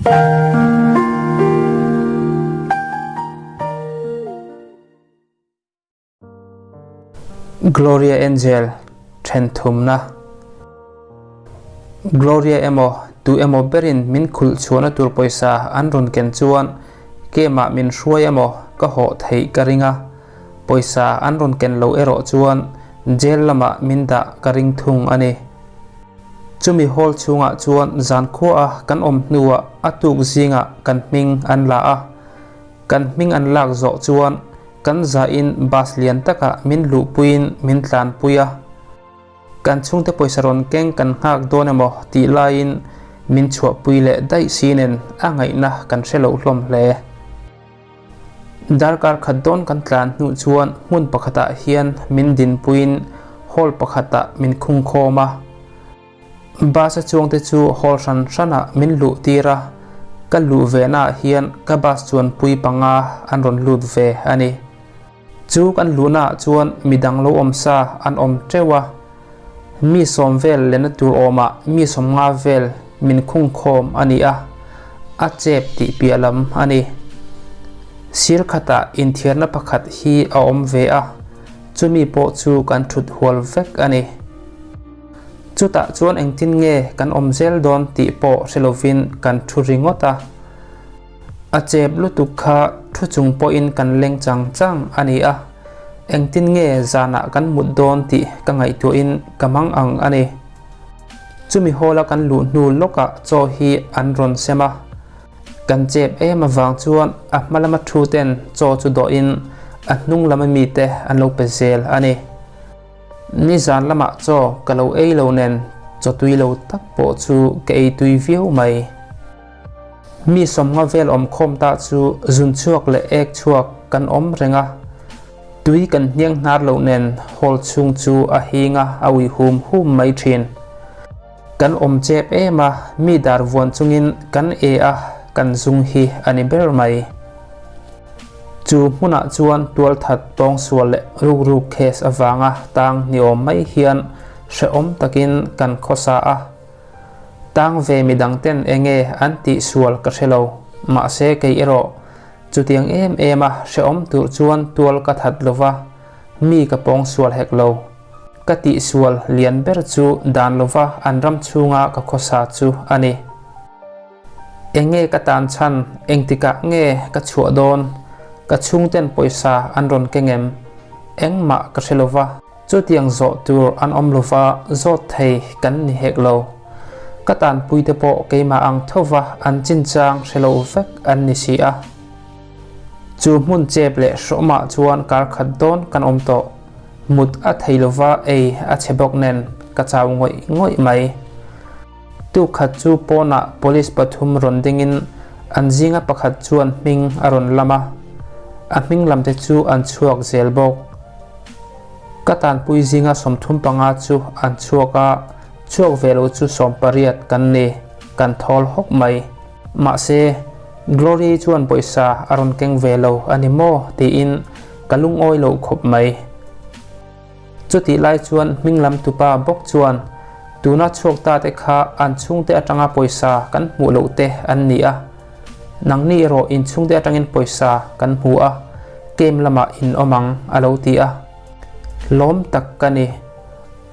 Gloria Angel then thumna Gloria emaw tu emaw berin min khulh chhuahna tur pawisa an rawn ken chuan kemah min hruai emaw ka hawh theih ka ring a, pawisa an rawn ken lo erawh chuan jail lamah min dah ka ring thung a ni. Chumi hall chhungah chuan zankhua a kan awm hnuah a tuk zingah kan hming an la a, kan hming an lak zawh chuan kan zahin bus lian takah min luhpuiin min tlanpui a. Kan chhungte pawisa rawn keng kan nghak dawn emaw tih laiin min chhuahpui leh daih si nen a ngaihna kan hre loh hlawm hle. Darkar khat dawn kan tlan hnuh chuan hmun pakhatah hian min dinpuiin hall pakhatah min khung khawm a. Bus a chuangte chu hall hran hranah min luh tir a, ka luh ve naah hian ka bus chuanpui panga an rawn lut ve a ni. Chu kan luhnaah chuan midang lo awm sa an awm teuh a, mi sawm vel lehna tur awmah mi sawmnga vel min khung khawm a ni a, a chep tih piah lam a ni. Sir khatah inthiarna pakhat hi a awm ve a, chumi pawh chu kan thut hual vek a ni. Chutah chuan engtin nge kan awm zel dawn tih pawh hre lovin kan thu ringawt a. A chep lutuk kha thu chung pawhin kan leng chang chang a ni a, engtin nge zanah kan mut dawn tih ka ngaihtuahin ka mang ang a ni. Chumi hawla kan luh hnu lawkah chaw hi an rawn sem a, kan chep em avang chuan a hma lama thu ten chaw chu dawhin a hnung lama mite an lo pe zel a ni. Nizan lamah chaw ka lo ei lo nen chaw tui lo tak pawh chu ka ei tui viau mai. Mi sawmnga vel awm khawm ta chu zun chhuak leh ek chhuak kan awm reng a, tui kan hniang hnar loh nen hall chhung chu a hing a, a ui hum hum mai thin. Kan awm chep em a, mi dar vuan chungin kan e a, kan zung hi a ni ber mai. Chu hmunah chuan tualthat tawngsual leh rukruk case avanga tang ni awm mai hian hrehawm takin kan khawsa a. Tang ve midang ten enge an tih sual ka hre lo, mahse kei erawh chutiang em em a hrehawm tur chuan tual ka that lo va, mi ka pawng sual hek lo. Ka tih sual lian ber chu dan lova an ram chhunga ka khawsa chu a ni. Enge ka tan chhan, engtikah nge ka chhuah dawn, ka chhungten pawisa an rawn keng em? Engmah ka hre lo va. Chutiang zawh tur an awm lova zawt thei kan ni hek lo. Ka tanpuite pawh keimah ang thova an chinchang hre lo vek an ni si a. Chu hmun chep leh hrawmah chuan kar khat dawn kan awm tawh. Mut a thei lova ei a chhe bawk nen ka chau ngawih ngawih mai. Tuk khat chu pawnah police pathum rawn dingin an zinga pakhat chuan hming a rawn lam a, a hming lamte chu an chhuak zel bawk. Ka tanpui zinga 35 chu an chhuak a, chhuak ve lo chu 18 kan ni, kan thawl hawk mai. Mahse, Glory chuan pawisa a rawn keng ve lo a ni maw tiin ka lungawi loh khawp mai. Chutih lai chuan hming lam tupa bawk chuan tuna chhuak ta te kha an chhungte atanga pawisa kan hmuh loh te an ni a, nangni erawh in chhungte atangin pawisa kan hmu a, game lamah in awm ang a lo ti a. Lawm tak ka ni.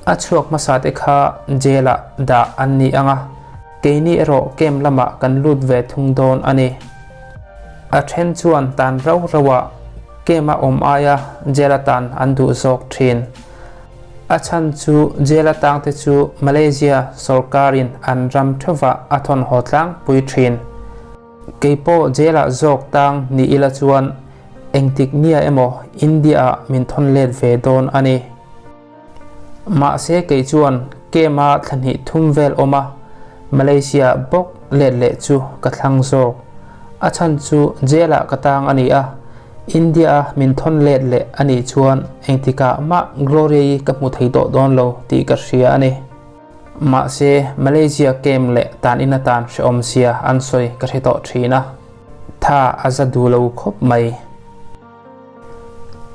A chhuak hmasa te kha jail ah dah an ni ang a, keini erawh game lamah kan lut ve thung dawn a ni. A then chuan tan rau rau ah Game a awm aia jail atan an duh zawk thin. A chhan chu jail atangte chu Malaysia sorkarin an ram theuhvah a thawn haw tlangpui thin. Keipawh jail ah zawk tang ni ila chuan engtik nia emaw India ah min thawn let ve dawn a ni. Mahse kei chuan game a thla hnih thum vel awm a, Malaysia bawk let leh chu ka thlang zawk. A chhan chu jail ah ka tang a ni a, India a min thawn let leh a nih chuan engtikah mah Gloria-i ka hmu thei tawh dawn lo tih ka hria a ni. Mahse Malaysia camp leh tan in atan hrehawm zia an sawi ka hre tawh thin a, tha a za duh lo khawp mai.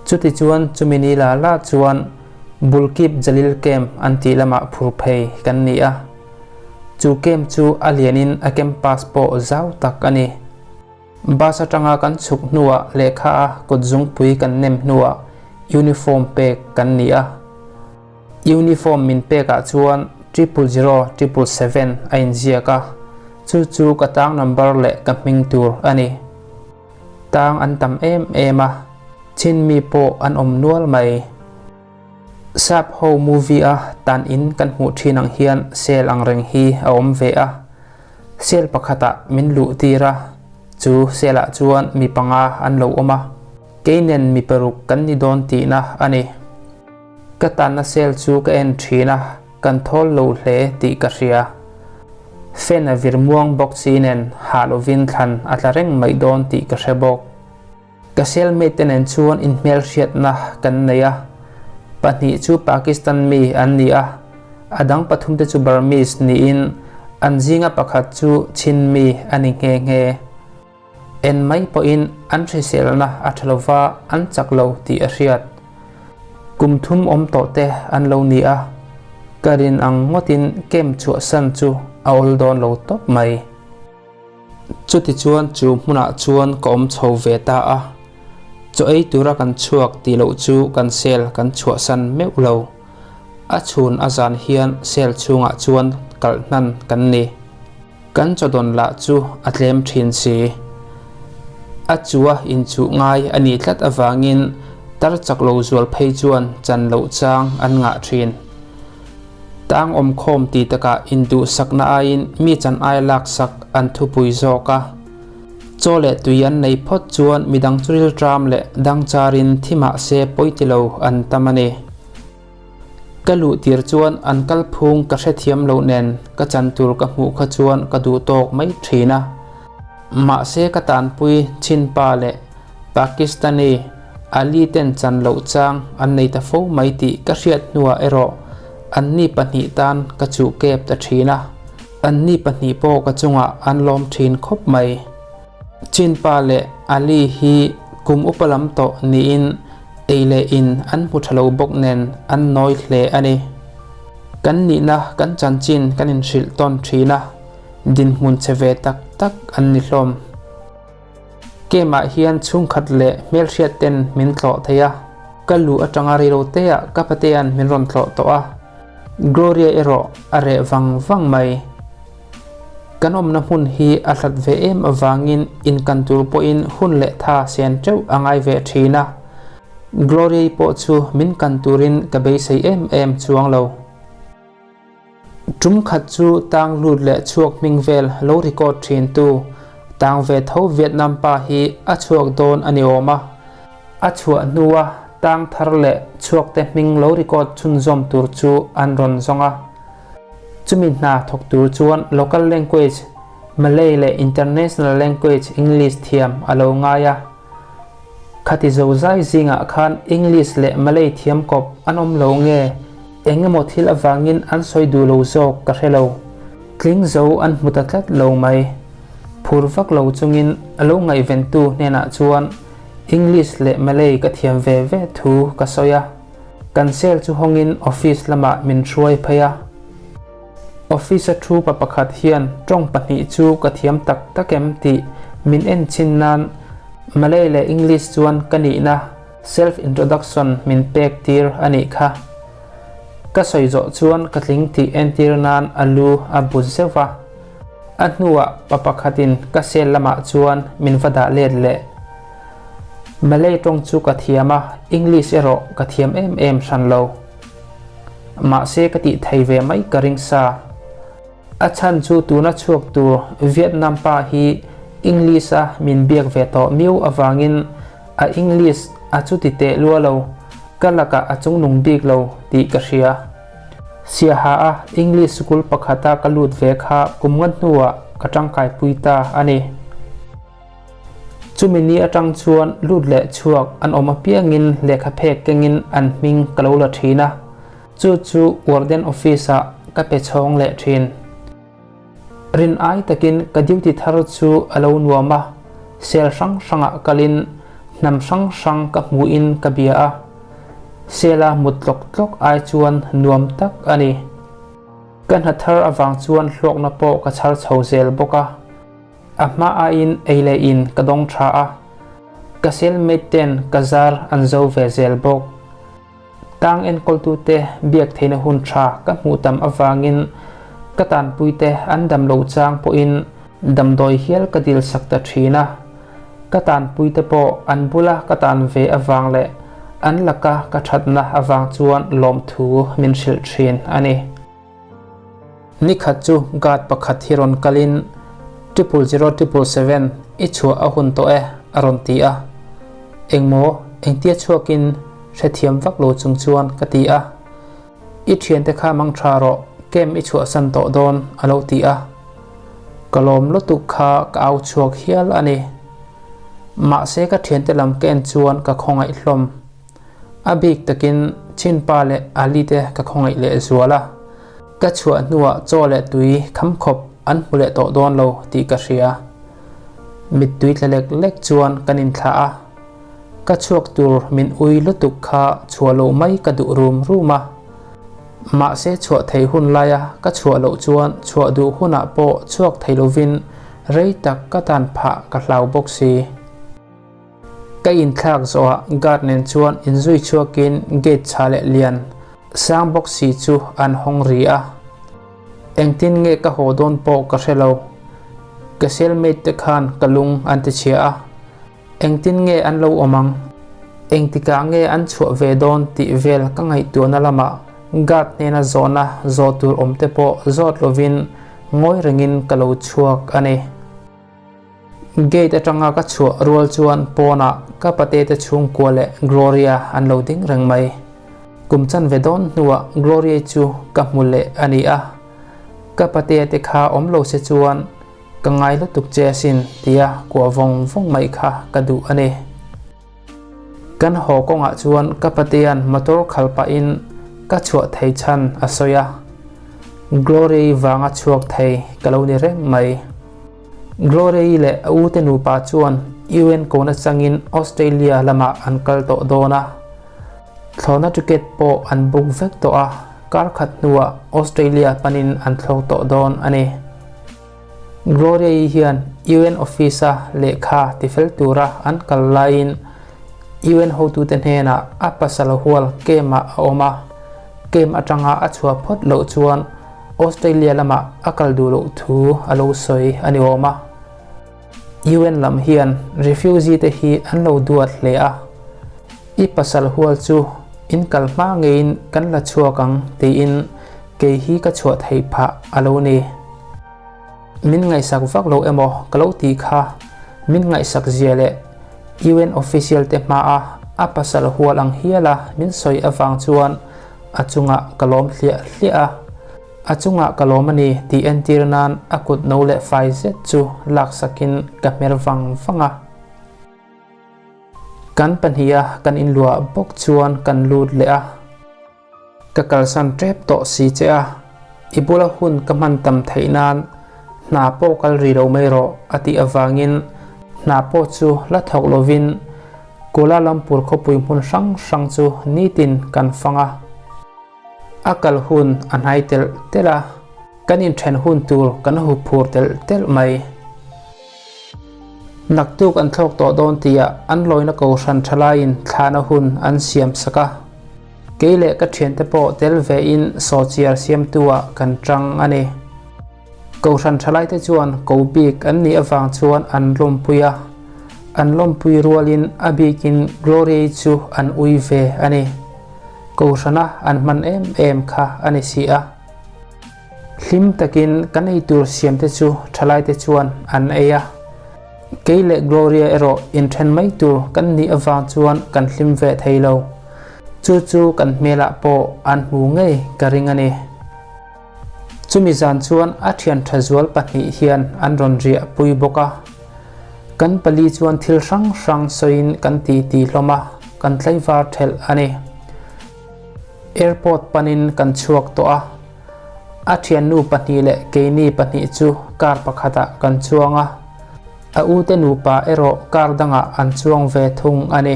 Chutichuan chumi ni la la chuan Bulkip Jalil Camp an tih lamah phur phei kan ni a. Chu camp chu a lianin a campus pawh zau tak a ni. Bus atanga kan chhuk hnuah lehkha a kutzungpui kan nem hnuah uniform pek kan ni a. Uniform min pekah chuan 000 777 a inziak a, chu chu ka tang number leh ka hming tur a ni. Tang an tam em em a, chin mi pawh an awm nual mai. Sap ho movie a tan in kan hmuh thin ang hian cell ang reng hi a awm ve a, cell pakhatah min luh tir a, chu cell ah chuan mi panga an lo awm a, kei nen mi paruk kan ni dawn tihna a ni. Ka tanna cell chu ka en thin a, kan thawl lo hle tih ka hria. Fan a vir muang bawk si nen hah lovin thlan a tla reng mai dawn tih ka hre bawk. Ka cellmate te nen chuan inhmelhriatna kan nei a, pahnih chu Pakistan mi an ni a, a dang pathum te chu Burmese niin an zinga pakhat chu Chin mi a ni nghe nghe. En mai pawhin an hriselna a tha lova an chak lo tih a hriat. Kum thum awm tawh te an lo ni a, ka rin ang ngawtin camp chhuahsan chu a awl dawn lo tawp mai. Chutichuan chu hmunah chuan ka awm chho ve ta a, chaw ei tura kan chhuak tih loh chu kan cell kan chhuahsan meuh lo. A chhun a zan hian cell chhungah chuan kalh hnan kan ni. Kan chaw dawn lah chu a tlem thin si. A chua inchuh ngai a nih tlat avangin tar chak lo zual phei chuan chan loh chang an ngah thin. Tang awmkhawm ti takah induhsakna aiin mi chan ai laksak an thupui zawk a. Chaw leh tui an nei phawt chuan midang chu rilṭam leh dangcharin thi mah se pawi ti lo an tam a ni. Ka luh tir chuan an kalphung ka hrethiam loh nen ka chan tur ka hmuh kha chuan ka duh tawk mai thin a. Mahse ka tanpui Chinpa leh Pakistani Ali ten chan loh chang an nei ta fo mai tih ka hriat hnuah erawh anni pahnih tan ka chuh kep ta thin a, anni pahnih pawh ka chungah an lawm thin khawp mai. Chinpa leh Ali hi kum upa lam tawh niin ei leh in an hmu tha lo bawk nen an nawi hle a ni. Kan nihna kan chanchin kan inhrilh tawn thin a, dinhmun che ve tak tak an ni hlawm. Camp-ah hian chhungkhat leh hmelhriat ten min tlawh thei a, ka luh atanga reiloteah ka patea'n min rawn tlawh tawh a, Gloria erawh a reh vang vang mai. Kan awmna hmun hi a hlat ve em avangin inkan tur pawhin hun leh tha sen teuh a ngai ve thin a, Gloria-i pawh chu min kan turin ka beisei em em chuang lo. Tum khat chu tang lut leh chhuak hming vel lo record thin tu tang ve tho Vietnam pa hi a chhuak dawn a ni awm a, a chhuah hnua tang thar leh chhuak te hming lo record chhunzawm tur chu an rawn zawng a. Chumi hna thawk tur chuan local language Malay leh international language English thiam a lo ngai a. Khati zozai zingah khan English leh Malay thiam kawp an awm lo nge? Eng emaw thil avangin an sawi duh lo zawk ka hre lo. Tling zo an hmu ta tlat lo mai. Phur vak lo chungin a lo ngaihventu hnenah chuan English leh Malay ka thiam ve ve thu ka sawi a. Kan cell chu hawngin office lamah min hruai phei a. Office a thu pa pakhat hian tawng pahnih chu ka thiam tak tak em tih min en chhin nan Malay leh English chuan ka nihna self introduction min pek tir a nih kha. Ka sawi zawh chuan ka tling tih entir nan a lu a bu zeuh va. A hnuah pa pakhatin ka cell lamah chuan min va dah let leh. Malay tawng chu ka thiam a, English erawh ka thiam em em hran lo. Mahse ka tih thei ve mai ka ring sa. A chhan chu tuna chhuak tur Vietnam pa hi English a min biak ve tawh miau avangin a English a chuti teh lua lo, ka lakah a chungnung bik lo tih ka hria. Siaha a English sikul pakhata ka lut ve kha kum nga hnuah ka tangkaipui ta a ni. Chumi ni atang chuan lut leh chhuak an awm apiangin lehkha phek kengin an hming ka lo la thin a, chu chu warden office ah ka pe chhawng leh thin. Rin ai takin ka duty thar chu a lo nuam a, cell hrang hrangah kalin hnam hrang hrang ka hmuhin ka bia a, cell a mut tlawk tlawk ai chuan nuam tak a ni. Ka hna thar avang chuan hlawkna pawh ka chhar chho zel bawk a. A hma aiin ei leh in ka dawng tha a, ka cellmate ten ka zar an zo ve zel bawk. Tang enkawltute biak theihna hun tha ka hmuh tam avangin ka tanpuite an dam lo chang pawhin damdawi hial ka dil sak ta thin a. Ka tanpuite pawh an bula ka tan ve avang leh an laka ka thatna avang chuan lawmthu min hrilh thin a ni. Nikhat chu guard pakhat hi rawn kalin 000 777 i chhuah a hun tawh e a rawn ti a. Engmaw engtia chhuakin hrethiam vak lo chung chuan ka ti a. I thiante kha mang tha rawh camp i chhuahsan tawh dawn a lo ti a. Ka lawm lutuk kha ka au chhuak hial a ni. Mahse ka thiante lam ka en chuan ka khawngaih hlawm. A bik takin Chinpa leh Ali te ka khawngaih leh zual a, ka chhuah hnuah chaw leh tui kham khawp an hmu leh tawh dawn lo tih ka hria. Mittui tla lek lek chuan kan inthlah a, ka chhuak tur min ui lutuk kha chhuah loh mai ka duh rum rum a. Mahse chhuah thei hun laia ka chhuah loh chuan chhuah duh hunah pawh chhuak thei lovin rei tak ka tan phah ka hlau bawk si. Ka inthlak zawhah guard nen chuan inzui chhuakin gate chha leh lian sang bawk si chu an hawng ri a. Engtin nge ka haw dawn pawh ka hre lo. Ka cellmate te khan ka lung an ti chhia a. Engtin nge an lo awm ang? Engtikah nge an chhuah ve dawn tih vel ka ngaihtuahna lamah guard hnena zawhna zawh tur awm te pawh zawt lovin ngawi rengin ka lo chhuak a ni. Gate atanga ka chhuah rual chuan pawnah ka pate te chhungkua leh Gloria an lo ding reng mai. Kum chanve dawn hnuah Gloria chu ka hmu leh a ni a, ka patea te kha awm lo se chuan ka ngai lutuk che asin tia kuah vawng vawng mai kha ka duh a ni. Kan haw kawngah chuan ka patea'n motor khal pahin ka chhuah thei chhan a sawi a, Gloria-i vanga chhuak thei ka lo ni reng mai. Gloria-i leh a ute nupa chuan UN kona changin Australia lamah an kal tawh dawn a. Thlawhna ticket pawh an book vek tawh a, kar khat hnuah Australia panin an thlawk tawh dawn a ni. Gloria-i hian UN office-a lehkha tifel tura an kal laiin UN hotute hnenah a pasal hual camp-ah a awm a, camp atanga a chhuah phawt loh chuan Australia lamah a kal duh loh thu a lo sawi a ni awm a. UN lam hian refugee te hi an lo duat hle a, I pasal hual chu in kal hma ngeiin kan la chhuak ang tiin kei hi ka chhuah theih phah a lo ni. Min ngaihsak vak lo emaw ka lo ti kha min ngaihsak zia leh UN official te hmaa a pasal hual ang hiala min sawi avang chuan A chungah ka lawm hliah hliah a, a chungah ka lawm a ni tih entir nan a kut no leh fai zet chu laksakin ka hmer vang vang a. Kan pahniha kan inluah bawk chuan kan lut leh a, ka kalsan tep tawh si che a, i bula hun ka hman tam theih nan hna pawh kal ri lo mai rawh a tih avangin hna pawh chu la thawk lovin Kuala Lumpur khawpui hmun hrang hrang chu nitin kan fang a, a kal hun a hnai telh telh a, kan inthen hun tur kan hu phur telh telh mai. Naktuk an thlawk tawh dawn tia an lawina kohhran thalaiin thlahna hun an siam sak a, kei leh ka thiante pawh tel vein sawchiar siamtu-ah kan tang a ni. Kohhran thalaite chuan ko bik an nih avang chuan an lawmpui a, an lawmpui rualin a bikin Gloria-i chu an ui ve a ni. Kohhrana an hman em em kha a ni si a. Hlim takin kan eitur siamte chu thalaite chuan an ei a. Kei leh Gloria erawh inthen mai tur kan nih avang chuan kan hlim ve thei lo. Chu chu kan hmelah pawh an hmu ngei ka ring a ni. Chumi zan chuan a thian tha zual pahnih hian an rawn riah pui bawk a. Kan pali chuan thil hrang hrang sawiin kan ti ti hlawm a, kan tlaivar thelh a ni. Airport panin kan chhuak tawh a, a thiannu pahnih leh keini pahnih chu car pakhatah kan chuang a, a ute nupa erawh car dangah an chuang ve thung a ni.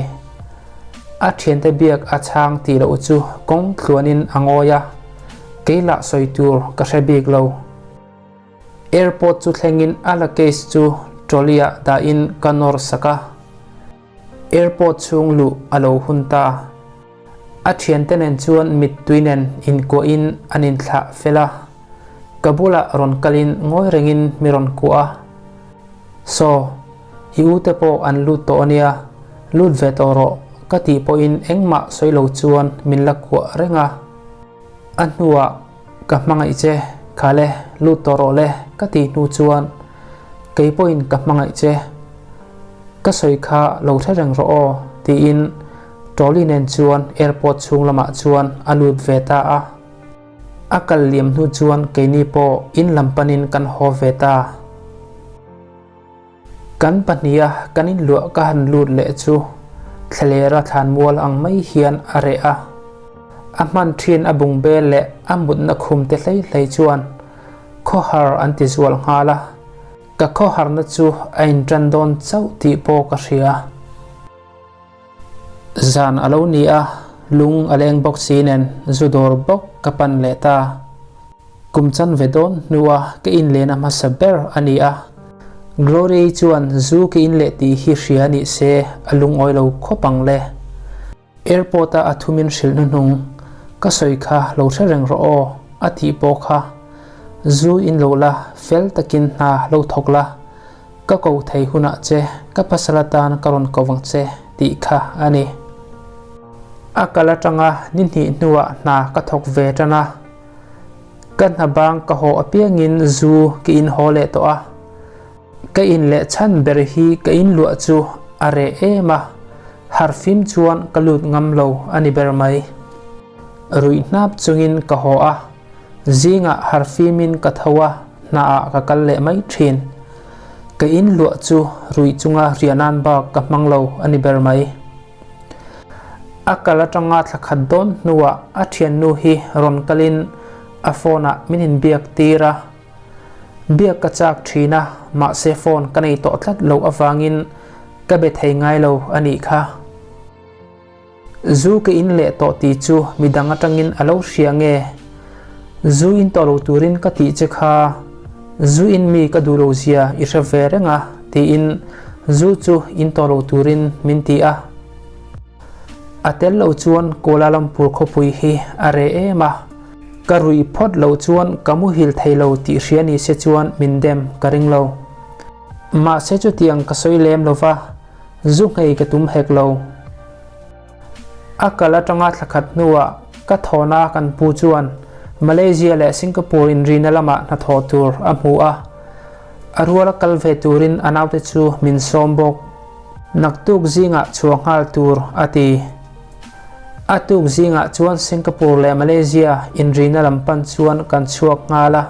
A thiante biak a chhang tih loh chu kawng tluanin a ngawi a. Kei lah sawi tur ka hre bik lo. Airport chu thlengin a luggage chu trolley ah dahin ka nawr sak a. Airport chhung luh a lo hun ta. A thiante nen chuan mittui nen inkuahin an inthlah fel a. Ka bulah rawn kalin ngawi rengin mi rawn kuah a. Saw, i u te pawh an lut tawh ania, lut ve tawh rawh ka tih pawhin engmah sawi lo chuan min la kuah reng a. A hnuah ka hmangaih che, kha le, lut tawh rawh le ka tih hnu chuan kei pawhin ka hmangaih che, ka sawi kha lo hre reng rawh aw tiin trolley nen chuan airport chhung lamah chuan a lut ve ta a. A kal liam hnu chuan keini pawh in lam panin kan haw ve ta. Kan pahniha kan inluah ka han lut leh chu thlalera thlanmual ang mai hian a reh a. A hman thin a bung bel leh a mutna khum te hlei hlei chuan khawhar an ti zual nghal a, ka khawharna chu a intan dawn chauh tih pawh ka hria. Zan a lo ni a, lung a leng bawk si nen zu dawr bawk ka pan leh ta. Kum chan ve dawn hnua ka inlehna hmasa ber a ni a, Glory chuan zu ka inleh tih hi hria nih se a lungawi lo khawp ang le. Airport a a thumin hrilh hnuhnung ka sawi kha lo hre reng rawh aw a tih pawh kha zu in lo la fel takin hna lo thawk la. Ka ko thei hunah che ka pasal atan ka rawn ko vang che tih kha a ni. A kal atanga ni hnih hnuah hna ka thawk ve tan a. Ka hna bang ka haw apiangin zu ka in haw leh tawh a. Ka in leh chhan ber hi ka in luah chu a reh em a, harfim chuan ka lut ngam lo a ni ber mai. Ruih hnap chungin ka haw a. Zingah harfimin ka tho a, hnaah ka kal leh mai thin. Ka in luah chu ruih chunga riah nan bak ka hmang lo a ni ber mai. A kal atanga thla khat dawn hnuah a thiannu hi rawn kalin a phone ah min inbiak tir a. Biak ka chak thin a, mahse phone ka nei tawh tlat loh avangin ka be thei ngai lo a nih kha. Zu ka in leh tawh tih chu midang atangin a lo hria nge? Zu in tawh lo turin ka tih che kha, zu in mi ka duh lo zia i hre ve reng a tiin zu chu in tawh lo turin min ti a. A tel lo chuan Kuala Lumpur khawpui hi a reh em a, ka ruih phawt loh chuan ka muhil thei lo tih hria ni se chuan min dem ka ring lo. Mahse chutiang ka sawi lem lo va. Zu nghei ka tum hek lo. A kal atanga thla khat hnuah ka thawhna kan pu chuan Malaysia leh Singapore inrina lamah hnathawh tur a hmu a. A ruala kal ve turin a naute chu min sawm bawk. Naktuk zingah chhuah nghal tur a ti. A tuk zingah chuan Singapore leh Malaysia inrina lam pan chuan kan chhuak nghal a.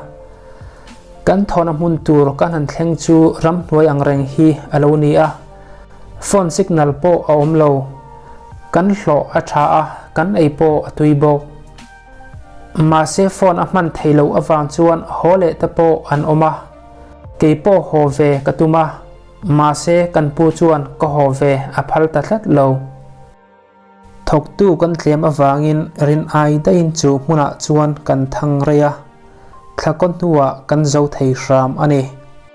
Kan thawhna hmun tur kan han thleng chu ramhnuai ang reng hi a lo ni a, phone signal pawh a awm lo. Kan hlawh a tha a, kan ei pawh a tui bawk. Mahse phone a hman thei loh avang chuan haw leh te pawh an awm a, kei pawh haw ve ka tum a, mahse kan pu chuan ka haw ve a phal ta tlat lo. Thawktu kan tlem avangin rin ai daihin chu hmunah chuan kan thang rei a, thla kaw hnuah kan zo thei hram a ni.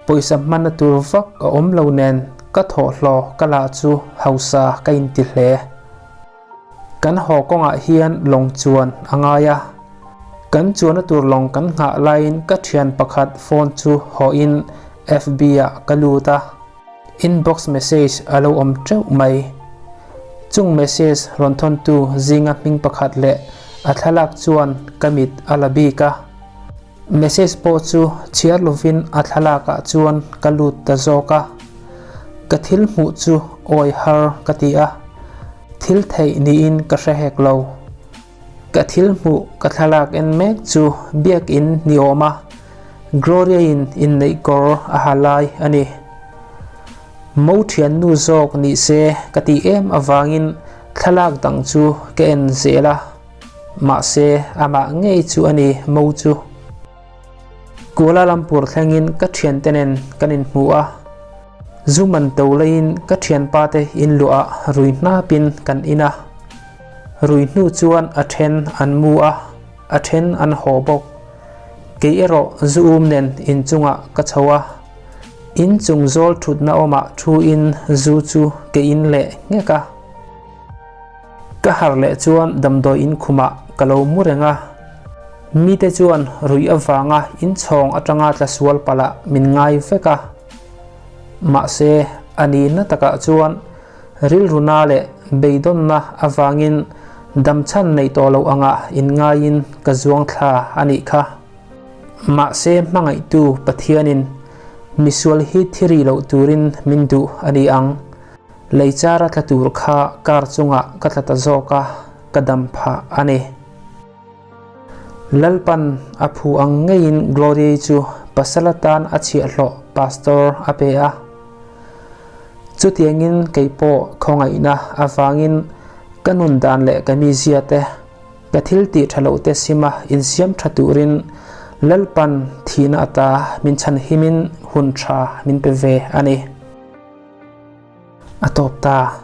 Pawisa hmanna tur vak a awm lo nen ka thawhhlaw ka lah chu hausa ka inti hle. Kan haw kawngah hian lawng chuan a ngai a, kan chuanna tur lawng kan nghah laiin ka thian pakhat phone chu hawhin FB ah ka lut a. Inbox message a lo awm teuh mai. Chung message rawn thawntu zinga hming pakhat leh a thlalak chuan ka mit a la bik a. Message pawh chu chhiar lovin a thlalakah chuan ka lut ta zawk a. Ka thil hmuh chu awi har ka ti a, thil theih niin ka hre hek lo. Ka thil hmuh ka thlalak en mek chu biakin ni awm a, Gloria-in inneih kawr a ha lai a ni. Mo thiannu zawk ni se ka tih em avangin thlalak dang chu ka en zel a, mahse amah ngei chu a ni mo chu. Kuala Lumpur thlengin ka thiante nen kan inhmu a, zu man to leiin ka thianpa te inluah rui hnapin kan in a. Rui hnu chuan a then an mu a. A then an haw bawk. Kei erawh zu um nen inchungah ka chho a. Inchung zawl thutna awmah thu in zu chu ke in leh nghek a. Ka harh leh chuan damdawi in khumah ka lo mu reng a. Mite chuan ruih avanga inchhawng atanga tla sual palh ah min ngai vek a. Mahse, a nihna takah chuan rilruna leh beidawnna avangin damchhan neih tawh loh angah inngaiin ka zuang thla a nih kha. Mahse, hmangaihtu Pathianin misual hi thi rih loh turin min duh a ni ang. Lei chara tla tur kha car chungah ka tla ta zawk a, ka dam phah a ni. Lalpan a phu ang ngeiin Gloria-i chu pasal atan a chhiahhlawh pastor a pe a. Chutiangin kei pawh khawngaihna avangin ka nun dan leh ka mizia te, ka thil tih tha loh te sima insiam tha turin Lalpan thihna ata min chhanhimin hun tha min pe ve a ni. A tawp ta.